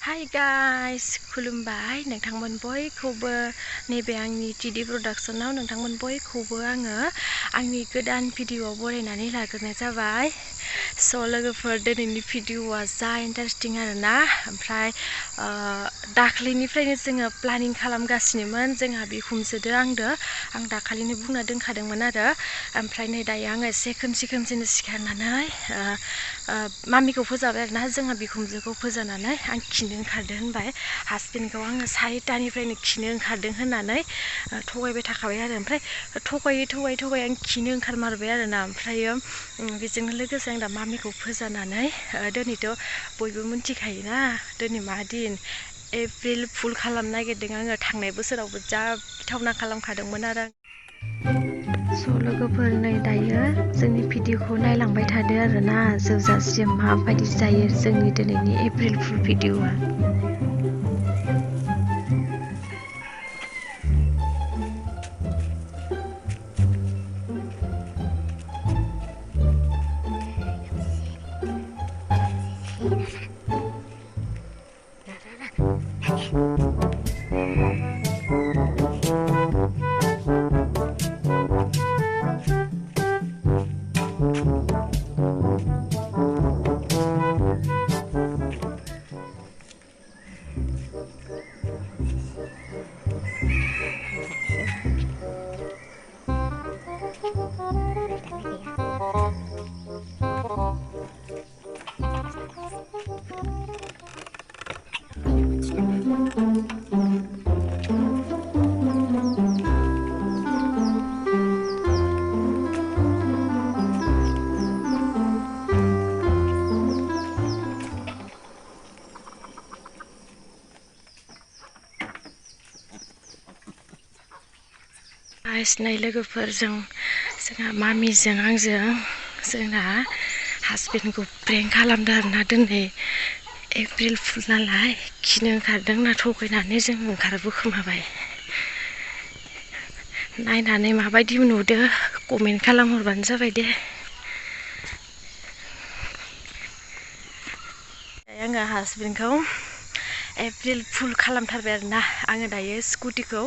Hi guys, खुलुमबाय नोंथांमोन बयखौबो नैबे आंनि टिडि प्रडाक्शनाव नोंथांमोन बयखौबो आङो आंनि गोदान भिडिअआव बरायनानै लाग्रोनाय जाबाय। स' लोगोफोर दिनैनि भिडिअआ जा इन्टारेस्टिं आरोना। ओमफ्राय दाख्लैनिफ्रायनो जोङो प्लानिं खालामगासिनोमोन जोंहा बिखुनजोदो आंदो आं दाखालिनो बुंना दोनखादोंमोन आरो। ओमफ्राय नै दायो आङो एसे खोमसिनो सिखारनानै मामिखौ फोजाबाय आरोना जोंहा बिखुनजोखौ फोजानानै आं खिनो ओंखारदों होनबाय हासबेन्डखौ आङो 4टानिफ्रायनो खिनो ओंखारदों होननानै थगायबाय थाखाबाय आरो। ओमफ्राय थगायै आं खिनो ओंखारमारबाय आरोना। ओमफ्रायो बेजोंनो लोगोसे आं दा मामिखौ फोजानानै दिनैथ' बयबो मिथिखायोना दिनै मा दिन एप्रिल फुल खालामनो नागिरदों आङो। थांनाय बोसोरावबो जा गिथावना खालामखादोंमोन आरो। स' लोगोफोर नै दायो जोंनि भिडिअखौ नायलांबाय थादो आरोना जोबजासिम माबायदि जायो जोंनि दिनैनि एप्रिल फुल भिडिअआ। नै लोगोफोर जोंहा मामिजों आंजों जोंना हासबेन्डखौ प्रेंक खालामदों आरोना। दिनै एप्रिल फुल नालाय खिनो ओंखारदों ना थगायनानै जों ओंखारबोखोमाबाय। नायनानै माबायदि नुदो कमेन्ट खालामहरबानो जाबाय दे। आङो हासबेन्डखौ एप्रिल फुल खालामथारबाय आरोना। आङो दायो स्कुटिखौ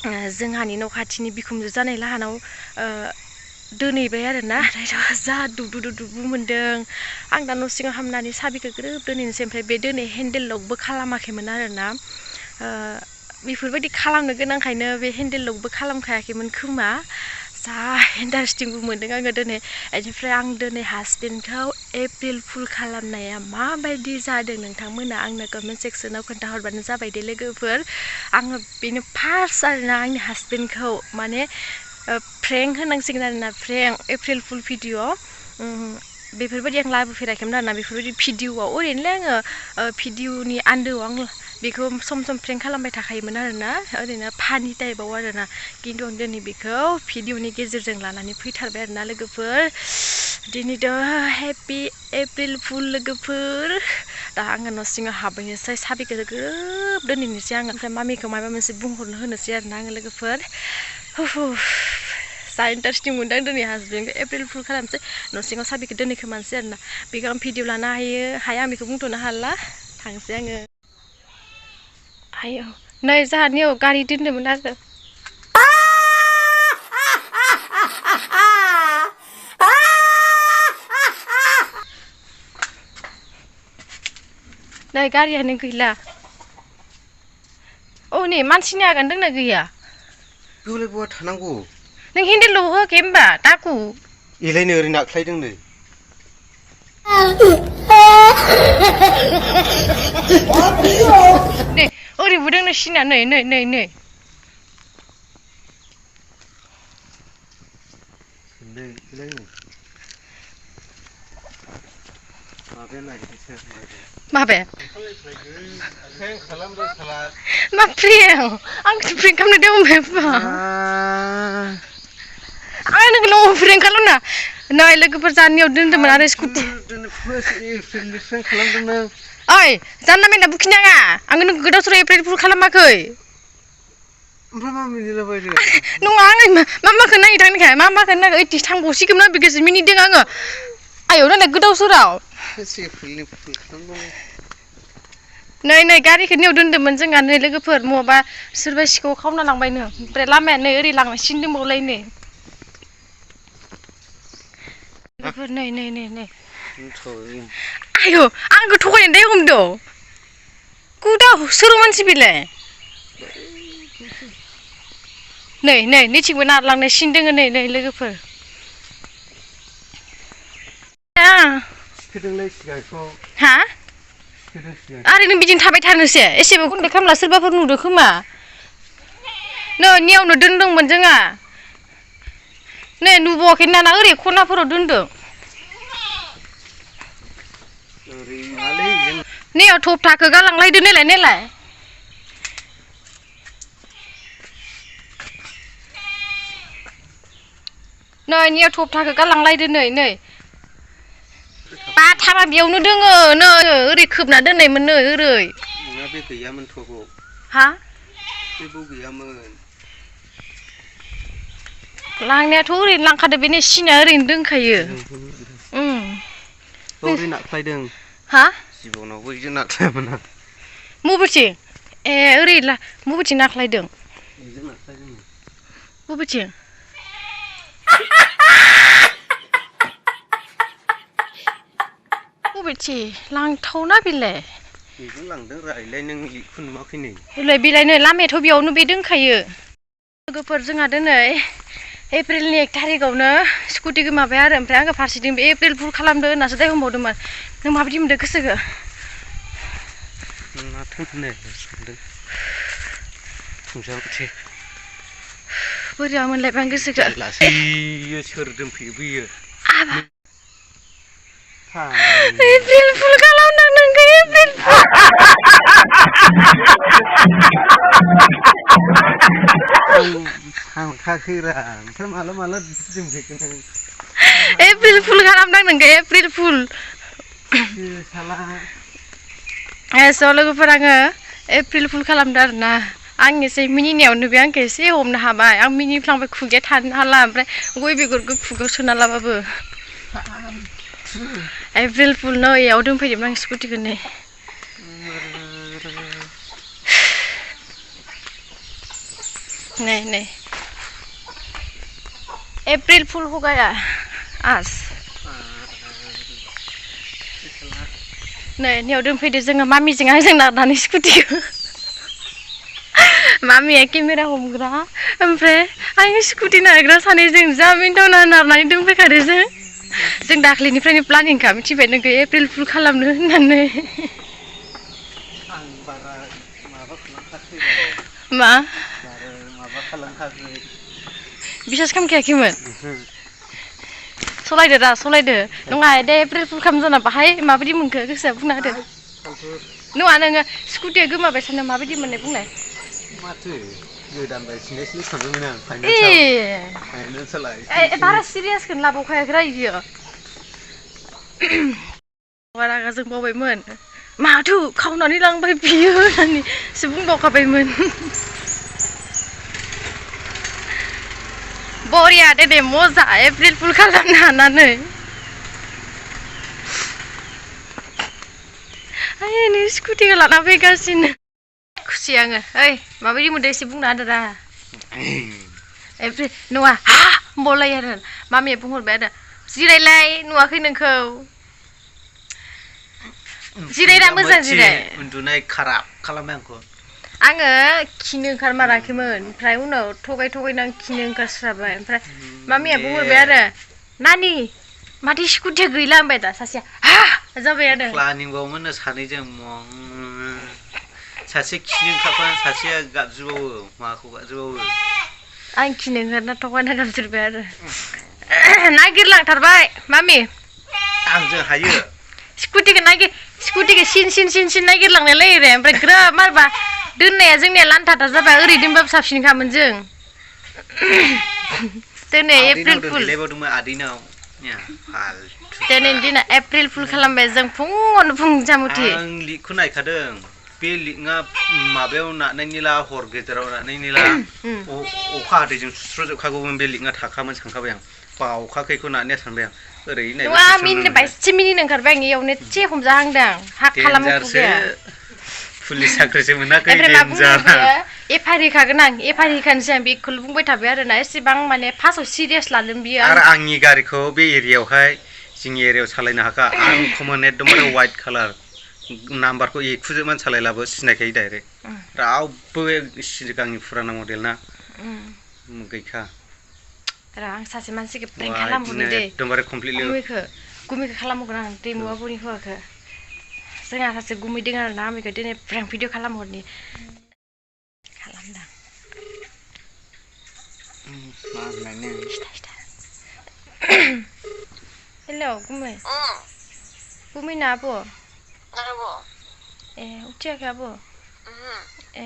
जोंहानि न' खाथिनि बिखुनजो जानाय लाहानाव दोनहैबाय आरोना। ओमफ्राय जा दुबु मोनदों आं दा न' सिङाव हाबनानै साबिखौ ग्रोब दोनहैनोसै। ओमफ्राय बे दोनै हेन्देल लकबो खालामाखैमोन आरोना। बेफोरबायदि खालामनो गोनांखायनो बे हेन्देल लकबो खालामखायाखैमोन खोमा। जा इन्टारेस्टिंबो मोनदों आङो दिनै। बेनिफ्राय आं दिनै हासबेन्डखौ एप्रिल फुल खालामनाया माबायदि जादों नोंथांमोना आंनो कमेन्ट सेक्सनाव खोन्थाहरबानो जाबाय दे लोगोफोर। आङो बेनो फार्स्ट आरोना आंनि हासबेन्डखौ माने प्रेंक होनांसिगोन आरोना। प्रेंक एप्रिल फुल भिडिअ बेफोरबायदि आं लाबोफेराखैमोन आरोना। बेफोरबायदि भिडिअआव ओरैनोलाय आङो भिडिअनि आन्दोआव आं बेखौ सम प्रेंक खालामबाय थाखायोमोन आरोना ओरैनो फानि टाइपआव आरोना। खिन्थु आं दिनै बेखौ भिडिअनि गेजेरजों लानानै फैथारबाय आरोना लोगोफोर। दिनैथ' हेपि एप्रिल फुल लोगोफोर। दा आङो न' सिङाव हाबहैनोसै साबिखौ ग्रोब दोनहैनोसै आङो। ओमफ्राय मामिखौ माबा मोनसे बुंहरनो होनोसै आरोना आङो लोगोफोर। जा इन्टारेस्टिं मोनदों दिनै हासबेन्डखौ एप्रिल फुल खालामसै। न' सिङाव साबिखौ दोनहैखोमानोसै आरोना। बेखौ आं भिडिअ लानो हाया आं बेखौ बुंथ'नो हाला। थांसै आङो। आयौ नै जोंहानियाव गारि दोन्दोंमोन आरो। नै गारियानो गैला। औ नै मानसिनि आगान दंना गैया? बेवलाय बहा थानांगौ? नों हेन्देल होआखै होमबा दाखु? एलायनो ओरै नाख्लायदों नै। नै ओरै बुदों नै सिना नै। माबे? मा प्रेंक? आंखौ प्रेंक खालामनो दोनबाय होमबा? आं नोंखौ प्रेंक खालामना नै लोगोफोर जानियाव दोन्दोंमोन आरो स्कुटि। ओइ जानला मेनला बुखिनाङा आङो नोंखौ गोदाव सोराव एप्रिल फुल खालामाखै। ओमफ्राय मा मिनिलाबायदो? नङा आङो मामाखौ नायहैदों मामाखौ नायहै ओइथिं थांबावसिगौमोन बेखौसो मिनिदों आङो। आयौ नालाय गोदाव सोराव। नै नै गारिखौ नेव दोन्दोंमोन जोंहा नै लोगोफोर मबा सोरबा सिखाव खावना लांबायनो ओमफ्राय लामाया नै ओरै लांनांसिन दंबावलाय नै लोगोफोर नै नै नै नै आयौ आंखौ थगायनो दे हमदो कुदा सोर मानसि बेलाय नै नै नैथिंबो नारलांनाय सिन दोङो नै नै लोगोफोर हा आरो नों बिदिनो थाबाय थानोसै एसेबो कन्टेक्ट खालामला सोरबाफोर नुदो खोमा नै नियावनो दोनदोंमोन जोंहा नै नुबावाखै नाना ओरै खनाफोराव दोनदों नैयाव थफथाखौ गालांलायदो नायलाय नायलाय नै नियाव थफथाखौ गालांलायदो नै नै बाथामा बेयावनो दोङो नै ओरै खोबना दोननायमोन नै ओरै नोंना बे गैयामोन थ'खौ हा बेबो गैयामोन लांनायाथ' ओरैनो लांखादो बे सिना ओरैनो दोंखायो ओरै नाख्लायदों हा जिबनावबो बिदि नाख्लायामोन आं मबेथिं ए ओरै मबेथिं नाख्लायदों बबेथिं बबेथिं लांथावना बेलाय बेबो लांदों रायलाय नों लिकखौ नुवाखै नै बेलाय नै लामायाथ' बेयावनो बे दोंखायो लोगोफोर जोंहा दिनै एप्रिलनि 1 थारिखआवनो स्कुटि गोमाबाय आरो ओमफ्राय आङो फारसेथिं बे एप्रिल फुल खालामदो होननासो दायहरबावदोंमोन नों माबायदि मोनदों गोसोखौ बोरैबा मोनलायबाय आं गोसोखौ सोर दोनफैयो बैयो एप्रिल फुल खालामदों नोंखौ एप्रिल सानखाखैरा ओमफ्राय माला माला दोनफैगोन एप्रिल फुल खालामदों नोंखौ एप्रिल फुल स' लोगोफोर आङो एप्रिल फुल खालामदों आरोना आं एसे मिनिनायावनो बे आंखौ एसे हमनो हाबाय आं मिनिफ्लांबाय खुगाया थानो हाला ओमफ्राय गय बेगरखौ खुगायाव सोना लाबाबो एप्रिल फुल नै इयाव दोनफैदोंमोन आं स्कुटिखौ नै नै एप्रिल फुल हो गया आज नै नियाव दोनफैदो जोङो मामिजों आंजों नारनानै स्कुटिखौ मामिया केमेरा हमग्रा ओमफ्राय आं स्कुटि नारग्रा सानैजों जा मिन्टावना नारनानै दोनफैखादो जों दाख्लैनिफ्रायनो प्लानिंखा मिथिबाय नोंखौ एप्रिल फुल खालामनो होननानै मा बिसास खालामखायाखैमोन सलायदो दा सलायदो नङा दे एप्रिल फुल खालामजाना बाहाय माबायदि मोनखो गोसोआ बुंना होदो नङा नोङो स्कुटिया गोमाबाय सानो माबायदि मोननाय बुंनाय माथो गोदान बायफिननायसो सानदोंमोन आं बारा सिरियासखौनो लाबावखायाखैरा बियो रागा जोंबावबायमोन माथो खावनानै लांबाय बियो होननानैसो बुंबावखाबायमोन बरिया दे मजा एप्रिल फुल खालामनो हानानै आयनि स्कुटिखौ लाना फैगासिनो खुसि आङो ओइ माबायदि मोनदों एसे बुंना होदो रा एप्रिल नङा हा होनबावलाय आरो मामिया बुंहरबाय आरो जिरायलाय नुवाखै नोंखौ जिरायना मोजां जिराय उन्दुनाय खाराब खालामबाय आंखौ आङो खिनो ओंखारमाराखैमोन ओमफ्राय उनाव थगायना आं खिनो ओंखारस्राबाय ओमफ्राय मामिया बुंहरबाय आरो नानि माथो स्कुटिया गैला होनबाय दा सासेया हा जाबाय आरो प्लानिंबावमोन सानैजों सासे खिनो ओंखारफानानै सासेया गाबज्रिबावो माखौ गाबज्रिबावो आं खिनो ओंखारना थगायना गाबज्रिबाय आरो नागिरलांथारबाय मामि आंजों हायो स्कुटिखौ सिन नागिरलांनायलाय रे ओमफ्राय ग्रोब मारबा दोननाया जोंनिया लान्थाथा जाबाय ओरै दोनबाबो साबसिनखामोन जों दिनै एप्रिल फुल दिनैनि दिना एप्रिल फुल खालामबाय जों फुङावनो जामुथि आं लिकखौ नायखादों बे लिकआ माबायाव नारनायनिला हर गेजेराव नारनायनिला अखा हादैजों सुस्र'जोबखागौमोन बे लिकआ थाखामोन सानखाबाय आं बावखाखैखौ नारनाया सानबाय आं ओरै नायबाय मिनिनो बायसे मिनिनो ओंखारबाय आं इयावनो एसे हमजाहांदों हा खालामो खुगाया पुलिस साख्रिसो मोनाखै ओमफ्राय मा देनजार बुंदों एफआइआर होखागोन आं एफआइआर होखानोसै आं बेखौल' बुंबाय थाबाय आरोना एसेबां माने फार्स्टआव सिरियास लादों बियो आरो आंनि गारिखौ बे एरियायावहाय जोंनि एरियायाव सालायनो हाखा आं खमन एकदमबारे वाइट कालार नाम्बारखौ एखुजोबनानै सालायलाबो सिनायखायो डाइरेक्ट रावबो सिगांनि फुराना मडेल ना गैखा आं सासे मानसिखौ प्रेंक खालामहरनो दे एकदमबारे कमप्लिटलि गुमैखौ खालामहरगोन आं दैमुआ बुरि हौवाखौ जोंहा सासे गुमै दङ आरोना आं बेखौ दिनै प्रेंक भिडिअ खालामहरनि खालामदां हेलौ गुमै गुमैना आब' ए उथियाखै आब' ए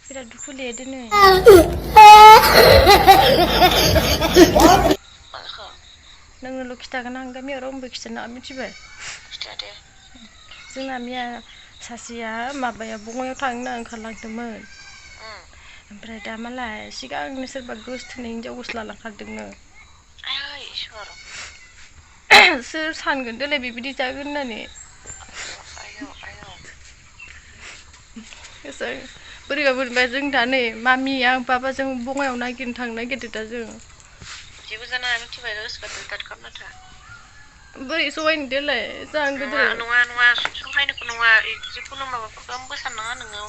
बिराद दुखु ले दिनै नोंनोल' खिथागोन आं गामियाव रावनोबो खिथानो मिथिबाय जोंना मिया सासेया माबाया बङाइयाव थांनो ओंखारलांदोंमोन ओमफ्राय दा मालाय सिगांनो सोरबा गोसथोनाय हिनजाव गस्ला लांखारदोंनो सोर सानगोन देलाय बेबायदि जागोन होननानै बोरैबा बोरैबा जों दा नै मामि आं बाबाजों बङाइयाव नागिरनो थांनो नागिरदों दा जों जेबो जाना मिथिबाय गोसोखौ दाद खालामना था बोरै सहायनो देलाय जां गोदो नङा सहायनोखौ नङा जिखुनु माबाफोरखौ आंबो साननाङा नोङो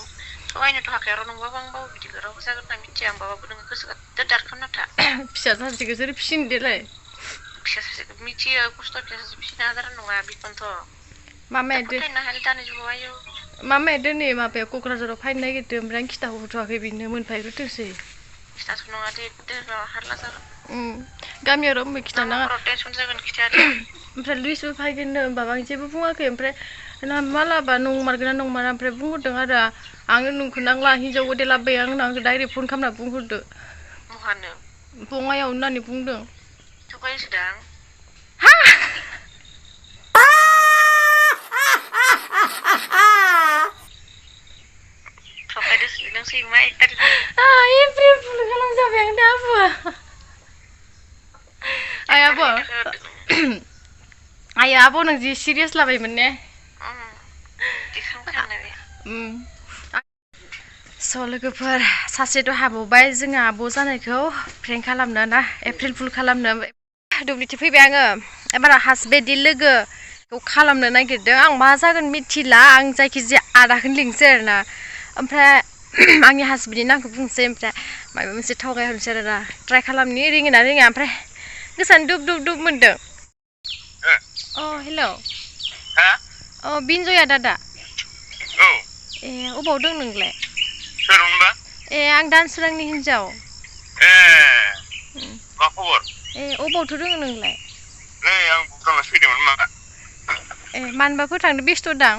सहायनोथ' हाखाया र' नंबाबो आंबाबो बिदिखौ रावबो जागोन होनना मिथिया आंबाबो नोङो गोसोखौ दाद खालामना था फिसा सासेखौ सोर फिसिनो देलाय फिसा सासेखौ मिथियो खस्थ' फिसा सासे फिसिनो हाजार नङा बेखौनोथ' मामाया फोथायनो हाया दानि जुगाव आयौ मामाया दिनै माबायाव क'क्राझाराव फैनो नागिरदों ओमफ्राय आं खिथाहरथ'वाखै बिनो मोनफैग्रोथोंसै खिथाथ' नङा दे हारला जागोन गामियाव रावनोबो खिथानाङा टेनसन जागोन खिथाया दे ओमफ्राय लुइसबो फैगोननो होमबाबो आं जेबो बुङाखै ओमफ्राय मालाबा नंमारगोन ना नंमारा ओमफ्राय बुंहरदों आरो आङो नोंखौ नांला हिनजाव गोदाय लाबोबाय आंखौ डाइरेक्ट फन खालामना बुंहरदो महानो बङाइयाव होननानै बुंदों थगायसोदां थगायदोसो नों सैमा एक थारिख एप्रिल फुल खालामजाबाय आं दा आब'आ आइ आब' आइया आब' नों जि सिरियास लाबायमोन ने स' लोगोफोर सासेथ' हाबावबाय जोङो आब' जानायखौ प्रेंक खालामनो ना एप्रिल फुल खालामनो दुब्लिथिं फैबाय आङो एबार हासबेन्डि लोगोखौ खालामनो नागिरदों आं मा जागोन मिथिला आं जायखिजाया आदाखौनो लिंसै आरोना ओमफ्राय आंनि हासबेन्डनि नामखौ बुंसै ओमफ्राय माबा मोनसे थगायहरनोसै आरोना ट्राइ खालामनि रिङोना रिङा ओमफ्राय गोसानो दुब मोनदों हेलौ बिनजया दादा ए अबाव दं नोंलाय सोरमोनबा आं दानसोरांनि हिनजाव मा खबर अबावथो दङ नोंलाय नै आं भुटानावसो फैदोंमोन मा मानोबाफोर थांदो बेस्थ' दां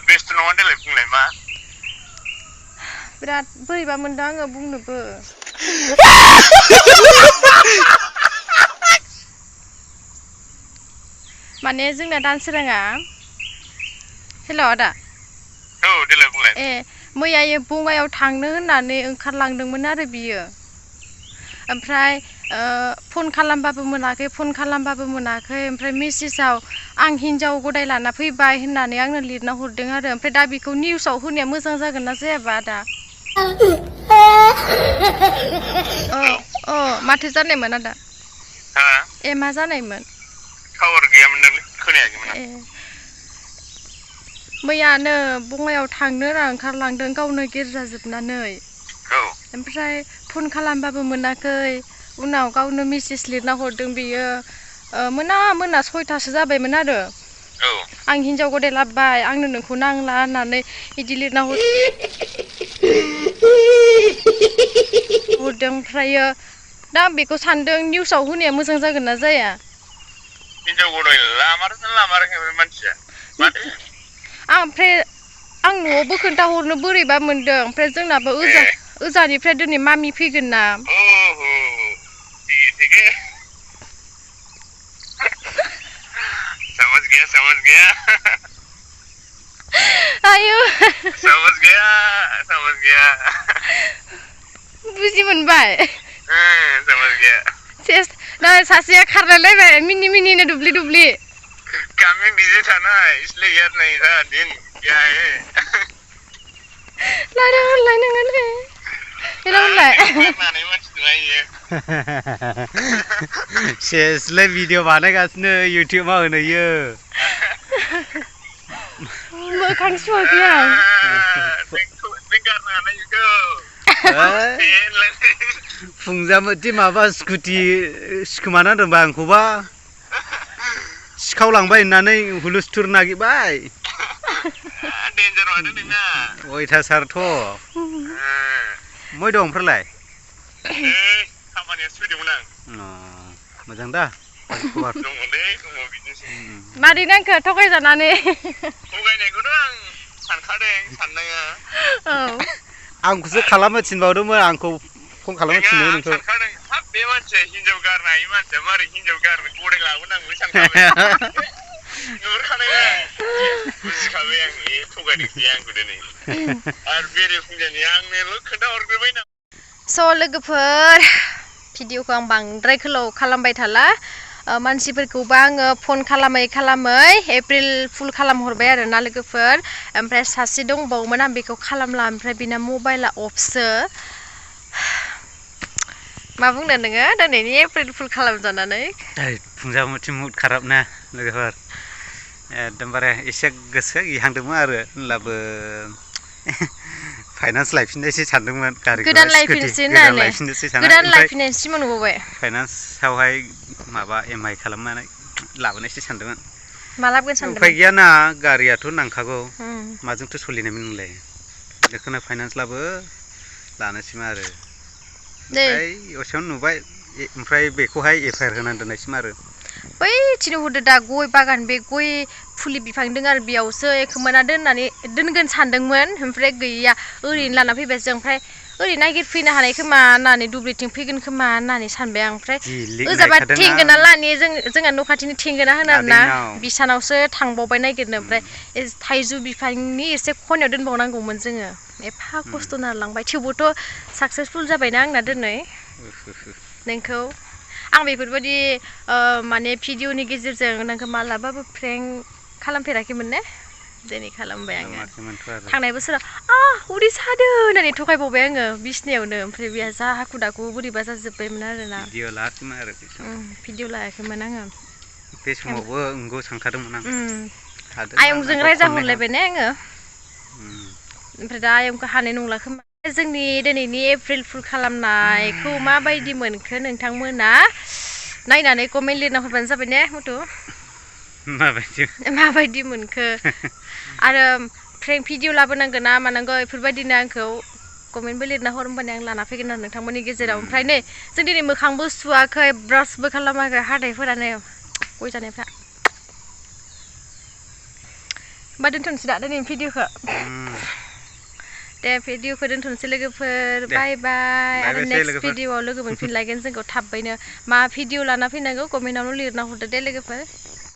बेस्थ' नङा देलाय बुंलाय मा बिराद बोरैबा मोनदों आङो बुंनोबो माने जोंना दानसोराङा हेल' आदा देलाय बुंलाय मैया बङाइयाव थांनो होननानै ओंखारलांदोंमोन आरो बियो ओमफ्राय फन खालामबाबो मोनाखै ओमफ्राय मेसेजाव आं हिन्जाव गदाय लाना फैबाय होननानै आंनो लिरना हरदों आरो ओमफ्राय दा बेखौ निउसाव होनाया मोजां जागोन ना जायाबा आदा माथो जानायमोन आदा मा जानायमोन टावार गैयामोन दांलै खोनायाखैमोन मैयानो बङाइयाव थांनो ओंखारलांदों गावनो गिर्जाजोबनानै ओमफ्राय फन खालामबाबो मोनाखै उनाव गावनो मेसेज लिरना हरदों बियो मोना 6थासो जाबायमोन आरो आं हिन्जाव गदाय लाबोबाय आंनो नोंखौ नांला होननानै बिदि लिरना हरदों ओमफ्रायो दा आं बेखौ सानदों निउसाव होनाया मोजां जागोन ना जाया हिन्जाव गदाय लामाराखै मानसिया ओमफ्राय आं न'आवबो खोन्थाहरनो बोरैबा मोनदों ओमफ्राय जोंनाबो ओजानिफ्राय दिनै मामि फैगोन ना समझ गया आयु समझ गया बुजि मोनबाय समझ गया सासेया खारलायलायबाय मिनिनो दुब्लि काम में बिजी था ना इसलिए याद नहीं था दिन क्या है लाइन नोङो दे इलाय माने मानसिया ये सेसलाय भिडिअ बानायगासिनो युट्युबाव होनोयो मोखां सुवाखै आं फुंजामोदि माबा स्कुटि सिखोमाना दोनबा आंखौबा सिखावलांबाय होननानै हुलुस्थुर नागिरबाय डेन्जार माथो नोंना अयथासारथ' मय दं ओमफ्रायलाय खामानियाव फैदोंमोन आं मोजां दा खबर दङलै दङ बिदिनोसै मारै नांखो थगायजानानै थगायनायखौनो आं सानखादों साननाया औ आंखौसो खालामनो थिनबावदोंमोन आंखौ फन खालामनो थिनदों नोंखौ सानखादों हाब बे मानसिया हिनजाव गारनाय मानसिया मारै हिनजाव गारनो गदाय लाबोनांगौ सानखाबाय नुहुरखानाय बुजिखाबाय आं थगायदोंसै आंखौ दिनै आरो बेरे फुंजानि आंनोल' खोन्थाहरग्रोबाय ना स' लोगोफोर भिडिअखौ आं बांद्राय गोलाव खालामबाय थाला मानसिफोरखौबा आङो फन खालामै एप्रिल फुल खालामहरबाय आरोना लोगोफोर ओमफ्राय सासे दंबावोमोन आं बेखौ खालामला ओमफ्राय बिना मबाइला अफसो मा बुंनो नोङो दिनैनि एप्रिल फुल खालामजानानै फुंजामुथि मुड खाराब ना लोगोफोर एकदमबारे एसे गोसोआ गिहांदोंमोन आरो होनब्लाबो फाइनान्स लायफिननोसै सानदोंमोन गारिखौ गोदान लायफिननोसै होननानै गोदान लायफिननायसै मोनबावबाय फाइनान्सआवहाय माबा एमआइ खालामनानै लाबोनायसै सानदोंमोन मालाबगोन सानदोंमोन उफाय गैयाना गारियाथ' नांखागौ माजोंथ' सोलिनायमोन नोंलाय बेखौनो फाइनान्स लानोसैमोन आरो ओमफ्राय असेयावनो नुबाय ओमफ्राय बेखौहाय एफआइआर होनानै दोननायसिम आरो बै थिनहरदो दा गय बागान बे गय फुलि बिफां दं आरो बेयावसो एखोमाना दोनगोन सानदोंमोन ओमफ्राय गैया ओरैनो लाना फैबाय जों ओमफ्राय ओरै नागिरफैनो हानाय खोमा होननानै दुब्लिथिं फैगोन खोमा होननानै सानबाय आं ओमफ्राय ओजाबा थेंगोना लानि जोंहा न' खाथिनि थेंगोना होनो आरोना बिसानावसो थांबावबाय नागिरनो ओमफ्राय थाइजौ बिफांनि एसे खनायाव दोनबावनांगौमोन जोङो एफा खस्थ' नालांबाय थेवबोथ' साक्सेसफुल जाबायना आंना दिनै नोंखौ आं बेफोरबायदि माने भिडिअनि गेजेरजों नोंखौ मालाबाबो प्रेंक खालामफेराखैमोन ने दिनै खालामबाय आङो थांनाय बोसोराव उदै सादों होननानै थगायबावबाय आङो बिसिनायावनो ओमफ्राय बेहा जा हाखु दाखु बोरैबा जाजोब्बायमोन आरोना भिडिअ लायाखैमोन आङो बे समावबो नंगौ सानखादोंमोन आं आयंजों रायजाहरलायबाय ने आङो ओमफ्राय दा आयंखौ हानाय नंला खोमा जोंनि दिनैनि एप्रिल फुल खालामनायखौ माबायदि मोनखो नोंथांमोना नायनानै कमेन्ट लिरना हरबानो जाबाय ने मुथु माबायदि मोनखो आरो प्रेंक भिडिअ लाबोनांगौ ना मानांगौ बेफोरबायदिनो आंखौ कमेन्टबो लिरना हर होमबानो आं लाना फैगोन आरो नोंथांमोननि गेजेराव ओमफ्राय नै जों दिनै मोखांबो सुवाखै ब्रासबो खालामाखै हाथाइफोरानो गय जानायफ्रा होमबा दोनथ'नोसै दा दिनैनि भिडिअखौ दे भिडिअखौ दोनथ'नोसै लोगोफोर बाय बाय आरो नेक्स्ट भिडिअआव लोगो मोनफिनलायगोन जोंखौ थाबैनो मा भिडिअ लाना फैनांगौ कमेन्टआवनो लिरना हरदो दे लोगोफोर